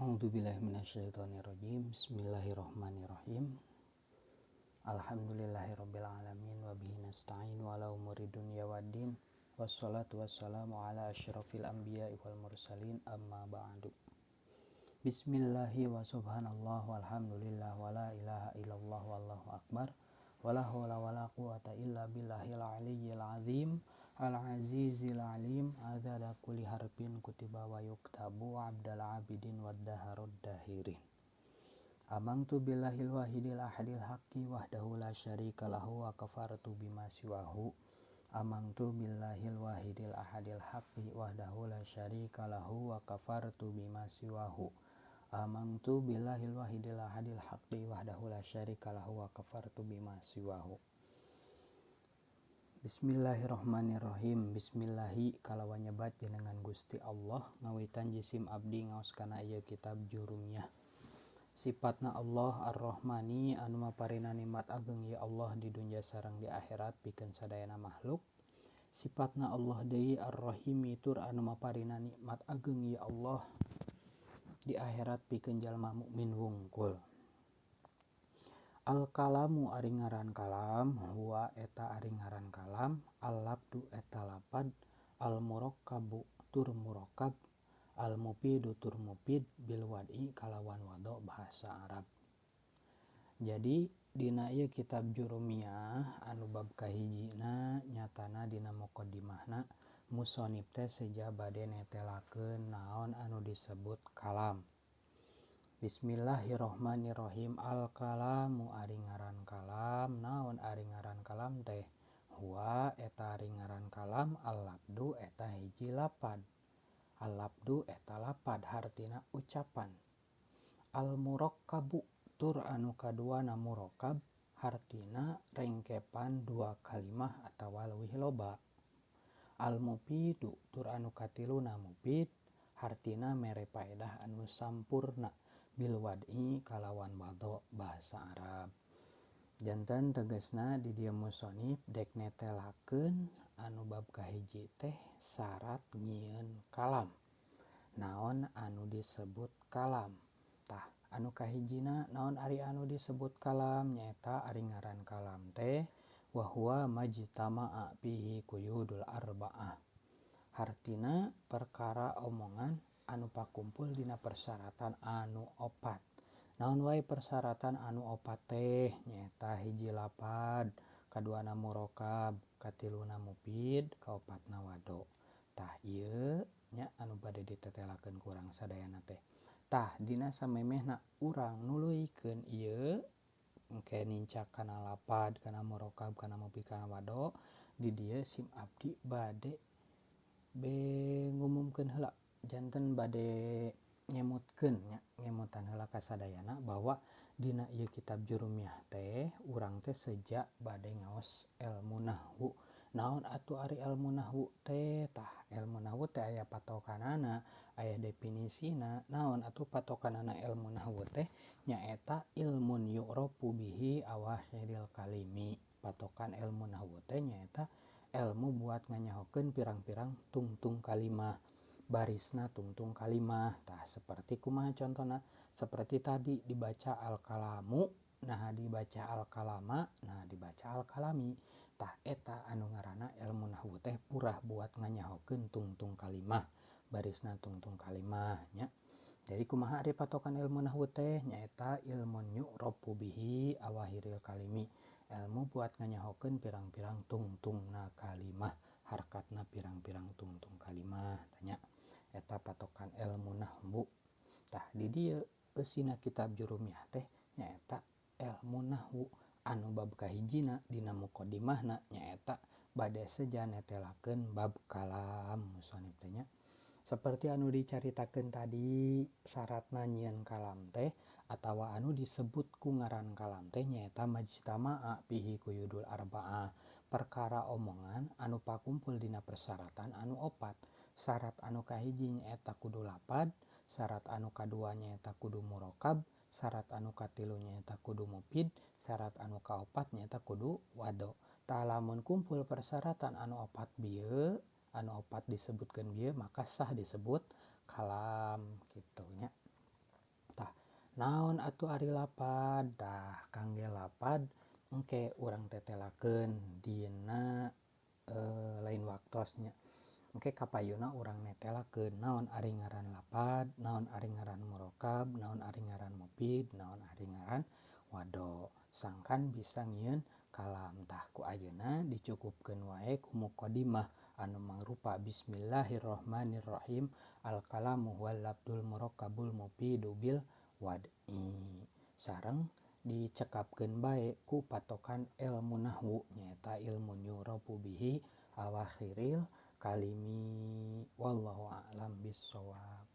A'udzubillahi minasyaitonirrajim. Bismillahirrahmanirrahim. Alhamdulillahirabbil alamin wa bihi nasta'in wa ala umuri dunya waddin. Wassalatu wassalamu ala asyrafil anbiya'i wal mursalin, amma ba'du. Bismillahi wa subhanallah walhamdulillah wa la ilaha illallah wallahu akbar wa la hawla wa la quwata illa billahil aliyyil azim al azizil alim adada kulli harfin kutiba wa yuktabu abdal abidin wad-daharud dahirin. Amantu billahil wahidil ahadil haqqi wahdahu la syarika lahu wa kafartu bima siwahu. Amantu billahil wahidil ahadil haqqi wahdahu la syarika lahu wa kafartu bima siwahu. Amantu billahil wahidil ahadil haqqi wahdahu la syarika lahu wa kafartu bima siwahu. Bismillahirrahmanirrahim. Bismillahi kalawan nyebat jenengan Gusti Allah ngawitan jisim abdi ngaos kana ieu kitab Jurumiyah. Sifatna Allah Ar-Rahmani anu maparina nikmat ageng ya Allah di dunya sareng di akhirat pikeun sadayana makhluk. Sifatna Allah deui Ar-Rahimi tur anu maparina nikmat ageng ya Allah di akhirat pikeun jalma mukmin wungkul. Al-kalamu ari ngaran kalam, huwa eta ari ngaran kalam, al-labdu eta lapad, al-murakkabu tur murakkab, al-mufidu tur mufid bil wad'i kalawan wado bahasa Arab. Jadi dina ieu kitab Jurumiyah anu bab kahijina nyatana dina muqaddimahna musonib teh seja bade netelakeun naon anu disebut kalam. Bismillahirrahmanirrahim. Al-kalamu ari ngaran kalam, naon ari ngaran kalam teh? Huwa eta ari ngaran kalam, al-labdu eta hiji lapad. Al-labdu eta lapad hartina ucapan. Al-murakkabu tur anu kaduana murakkab hartina rengkepan dua kalimah atawa leuwih loba. Al-mufidu tur anu katiluna mufid hartina mere paedah anu sampurna bil wad'i kalawan wado bahasa Arab. Janten tegasna di dieu musonib dek netelakeun anu bab kahiji teh syarat nyieun kalam. Naon anu disebut kalam? Tah anu kahijina naon ari anu disebut kalam nyaeta ari ngaran kalam teh wa huwa majtama'a fihi quyudul arba'ah. Hartina perkara omongan anu pakumpul dina persyaratan anu opat. Naon wae persyaratan anu opat teh nyaeta hiji lapad, kaduana murakkab, katiluna mufid, kaopatna wado. Tah ieu nya anu bade ditetelakeun ku urang sadayana teh. Tah dina samemehna urang nuluykeun ieu engke nincak kana lapad, kana murakkab, kana mufid, kana wado, di dieu sim abdi bade ngumumkeun heula. Janten bade ngemutkeun nya, ngemutan heula ka sadayana bahwa dina ieu kitab Jurumiyah teh urang teh seja bade ngaos ilmu nahwu. Naon atuh ari ilmu nahwu teh? Tah ilmu nahwu teh aya patokanana, aya definisina. Naon atuh patokanana ilmu nahwu teh? Nyaeta ilmun yu'rafu bihi awahiril kalimi. Patokan ilmu nahwu teh nyaeta ilmu buat nganyahokeun pirang-pirang tungtung kalimah, barisna tungtung kalimah. Tah seperti kumaha contona? Seperti tadi dibaca al-kalamu, nah dibaca al-kalama, nah dibaca al-kalami. Tah eta anu ngaranna ilmu nahwu teh purah buat nganyahokeun tungtung kalimah, barisna tungtung kalimah nya. Jadi kumaha ari patokan ilmu nahwu teh? Nyaeta ilmun yu'rafu bihi awahiril kalimi. Ilmu buat nganyahokeun pirang-pirang tungtungna kalimah, harkatna pirang-pirang tungtung kalimah tanya. Eta patokan ilmu nahwu. Tah di dieu eusina kitab Jurumiyah teh nyaeta ilmu nahwu anu bab kahijina dina muqaddimahna nyaeta bade seja netelakeun bab kalam musonib teh nya. Seperti anu dicaritakeun tadi syaratna nyieun kalam teh atawa anu disebut ku ngaran kalam teh nyaeta majtama'a fihi quyudul arba'ah, perkara omongan anu pakumpul dina persyaratan anu opat. Syarat anu kahiji nyaeta kudu lapad, syarat anu kadua nyaeta kudu murakkab, syarat anu katilu nyaeta kudu mufid, syarat anu kaopat nyaeta kudu wado. Tah lamun kumpul persyaratan anu opat bieu, anu opat disebutkeun bieu maka sah disebut kalam kitu nya. Naon atuh ari lapad? Tah kangge lapad engke urang tetelakeun dina lain waktos nya. Engke kapayuna urang netelakeun naon ari ngaran lapad, naon ari ngaran murokab, naon ari ngaran mufid, naon ari ngaran wado. Sangkan bisa ngieun kalam. Tah ku ayeuna dicukupkeun wae ku muqaddimah anu mangrupa bismillahirrahmanirrahim al kalamu huwal lafdzul murakkabul mufidu bil wad'i. Sareng dicekapkeun bae ku patokan ilmu nahwu nyaeta ilmu yurafu bihi awakhiril kalimi. Wallahu a'lam bissawab.